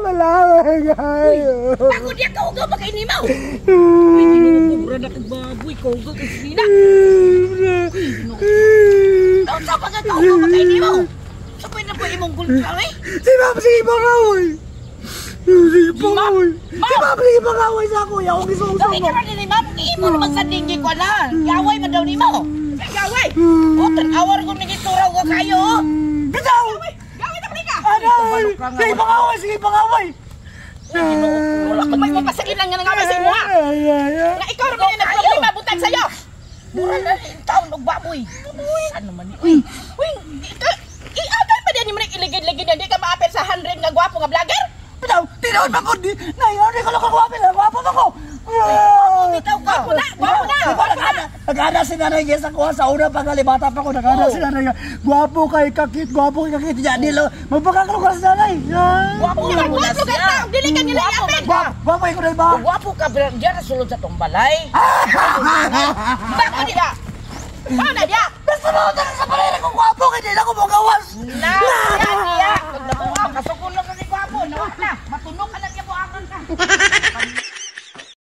Malaway kayo. Pagod ya ka ugaw ba kay nimaw? Uy, Ginoo ko, mura na kag baboy, kaugaw kay sina. Unsa pa ka kaugaw ba kay nimaw? Sabay na ba imong gultra eh? Si Ma'am, sige pangaway. Sige pangaway. Si Ma'am, sige pangaway sa ako. Ako gisuong Dali ka na ni ma'am, imo naman sa dinggi ko na. Gaway man daw nimo. Gaway. O tan-awar ko ni gituraw ko kayo. Bitaw! Gaway na ka. Ano? Sige pangaway, sige pangaway. Wala ko may mapasagin lang nga nangaway sa imo ha. Nga ikaw ra man ang nagproblema buntag sayo. Mura na rin taon og baboy. Ano man ni? Uy, uy, iagay pa din mo iligid-ligid na di ka maapil sa 100 nga gwapo nga vlogger. Bitaw, tinuod man ko. Nayon, di ko lang kagwapo. Gwapo ba ko? Bitaw ka. Gwapo na, gwapo na. Diba, nag-ana si Nanay Jess ako sa una pa nga bata pa ko, nag-ana si Nanay. Gwapo kay kakit, gwapo kay kakit. Ya, dilo, magpakakalong si Nanay. Gwapo ka, gwapo ka tao. Dili ka nila iapil. Gwapo, gwapo ko na ba? Gwapo ka, diyan na sulod sa tong balay. Bako diya. Mao na diya. Basta mo na sa palera kung gwapo kay di na ko mogawas. Na.